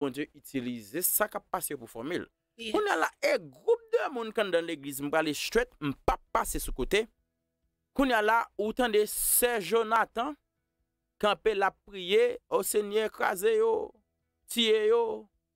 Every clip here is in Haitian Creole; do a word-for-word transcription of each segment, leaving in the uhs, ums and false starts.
Bondye itilize sa k ap pase yo pou fòme l. Kounye a la, e gwoup de moun k anndan legliz, m prale straight, m p ap pase sou kote. Kounye a la, ou tande sè Jonathan kanpe, l ap priye, o Senyè, kraze yo, tiye yo,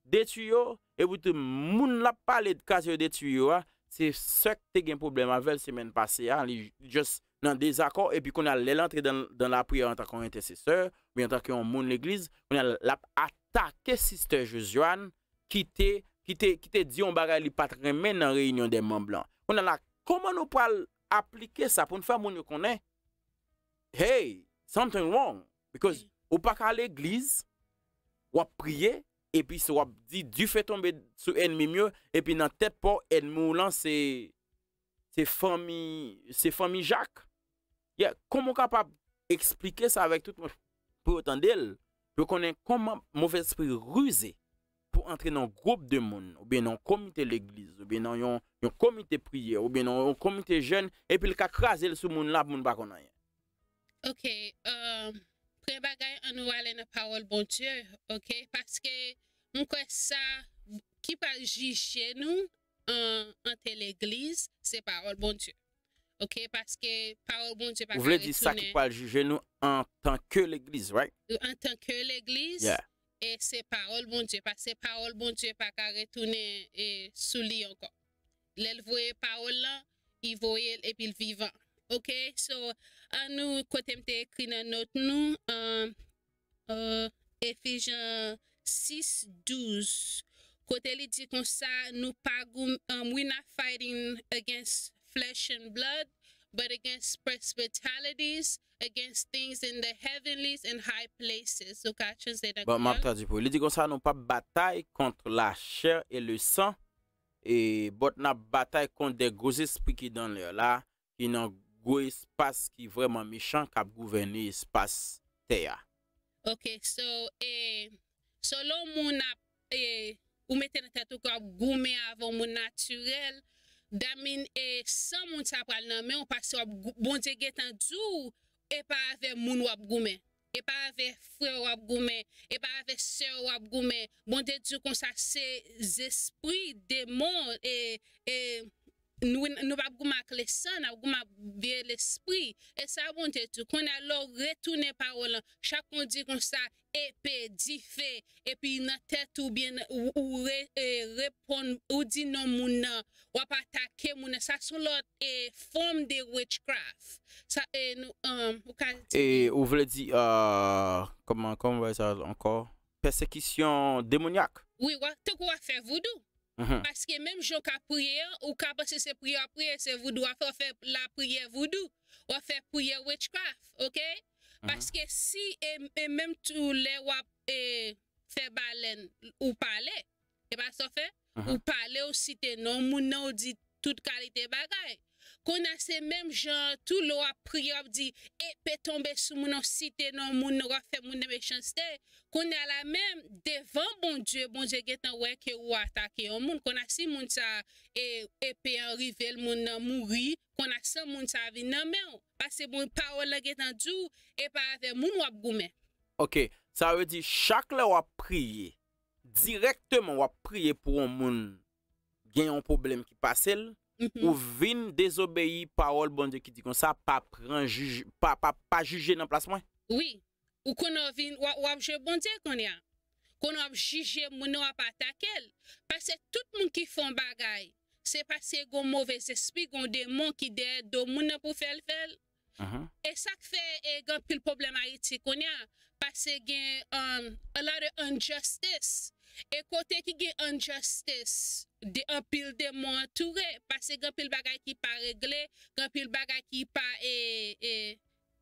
detwi yo, epi tou moun l ap pale de kraze yo, detwi yo a, se sè k te gen pwoblèm avè l semèn pase a, li just nan dezakò, epi kounye a lè l antre dan, dan lapriyè antanke yon entèsesè, oubyen antanke yon moun legliz, kounye a l ap atake Sistè Josiane, ki te, ki te, ki te di yon bagay li pa t renmen nan reyinyon dè manm lan. Kounye a la, kòman nou pral aplike sa pou n fè moun yo konnen, hey, something wrong? Because ou pa ka legliz, w ap priye, epi se w ap di, dife tonbe sou ènmi m yo, epi nan tèt pa w, ènmi w lan se, se fanmi, se fanmi Jak. Yeah, kòman w kapab eksplike sa avèk tout moun pou yo tande l, pou yo konnen kòman movèzespri rize pou antre nan gwoup de moun, oubyen nan yon komite legliz, oubyen nan yon, yon komite priyè, oubyen nan yon komite jèn, epi l ka kraze l sou moun la pou moun pa konn anyen? Ok, um, premye bagay, ann nou ale nan pawòl Bondye, ok? Paske m kwè sa ki pral jije nou an, ant legliz, se pawòl Bondye. Ok, paske pawòl Bondye pa ka retounen. Ou vle di sa ki pral jije nou antanke legliz, right? Antanke legliz, Yeah. E se pawòl Bondye, paske pawòl Bondye pa ka retounen e, sou li ankò. Lè l voye pawòl lan, li voye l epi l vivan. Ok, so, ann nou, kote m te ekri nan nòt nou, an, an, Efizyen sis douz, kote li di konsa, nou pa gou, um, we not fighting against flesh and blood, but against principalities, against things in the heavenlies and high places. Ou ka translate an Bon, m ap kreyòl? Tradui pou ou. Li di konsa, nou p ap batay kont lachè e lesan, e, but n ap batay kont de gwo zespri ki dan lè la, ki nan gwo espas ki vrèman mechan, k ap gouvène espas tè a. Ok, so, e, so lè yon moun ap, e, ou mete nan tèt ou ke w ap goumen avè yon moun natirèl, that mean, e, san moun sa pral nan men w, paske w ap gou- Bondye gentan di w, e pa avè moun w ap goumen. E pa avè frè w ap goumen. E pa avè sè w ap goumen. Bondye di w konsa, se zespri, demon, e, e, nou, nou p ap goumen ak lesan, n ap goumen ak vye lespri. E sa Bondye di w. Kounye a, lè w retounen pawòl lan, chak moun di konsa, epe, dife, epi nan tèt ou byen, ou, ou re, e, reponn, ou di non moun nan, w ap atake moun nan. Sa se yon lòt, e, fòm de witchcraft. Sa, e, nou, um, ou ka di. E ou vle di, uh, kòman, kòman w sa ankò? Pèsekisyon demonyak. Wi, w ap, tankou w ap fè voudou. Mhm. Paske menm jan w ka priye an, ou ka panse se priyè w ap priye, se voudou w ap fè, w ap fè lapriyè voudou. W ap fè priyè witchcraft, ok? Paske si, e, e menm tou lè w ap, e, fè balèn, ou pale. E pa sa w fè? Ou pale, ou site non moun nan, ou di tout kalite bagay. Kounye a se menm jan an tou, lè w ap priye, w ap di, epe tonbe sou moun nan, w site non moun nan, w ap fè moun nan mechanste. Kounye a la menm, devan Bondye, Bondye gentan wè ke ou atake yon moun. Kounye a si moun sa, e, epe an rive l, moun nan mouri, kounye a san moun sa vin nan men w. Paske bon, pawòl lan gentan di w, e pa avè moun w ap goumen. Ok, sa vle di chak lè w ap priye, dirèkteman w ap priye pou yon moun gen yon pwoblèm ki pase l, ou vin dezobeyi pawòl Bondye ki di konsa, pa pran jij, pa, pa, pa jije nan plas mwen. Wi. Ou konnen w vin, w ap, w ap jwe Bondye kounye a. Konnen w ap jije moun nan, w ap atake l. Paske tout moun ki fè yon bagay, se paske gon movèzespri, gon demon ki dèyè do moun nan pou fè l fè l. E sa k fè, e, gen anpil pwoblèm Ayiti kounye a, paske gen, um, a lot of injustice. E kote ki gen injustice, de, anpil demon antoure, paske gen anpil bagay ki pa regle, gen anpil bagay ki pa, e, e,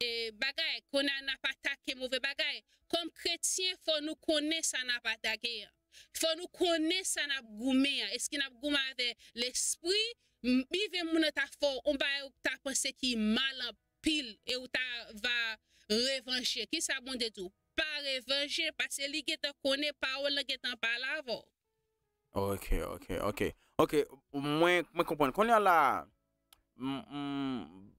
e, bagay, kounye a n ap atake move bagay. Kòm kretyen, fò nou konnen sa n ap atake an. Fò nou konnen sa n ap goumen an. Èske n ap goumen avè lespri? M, even moun nan ta fè w yon bagay ou ta panse ki mal anpil e ou ta va revanje. Kisa Bondye di w? Pa revanje, paske li gentan konnen pawòl lan gentan pale avè w. Ok, ok, ok. Ok, mwen, mwen konprann. Kounye a la, m, m,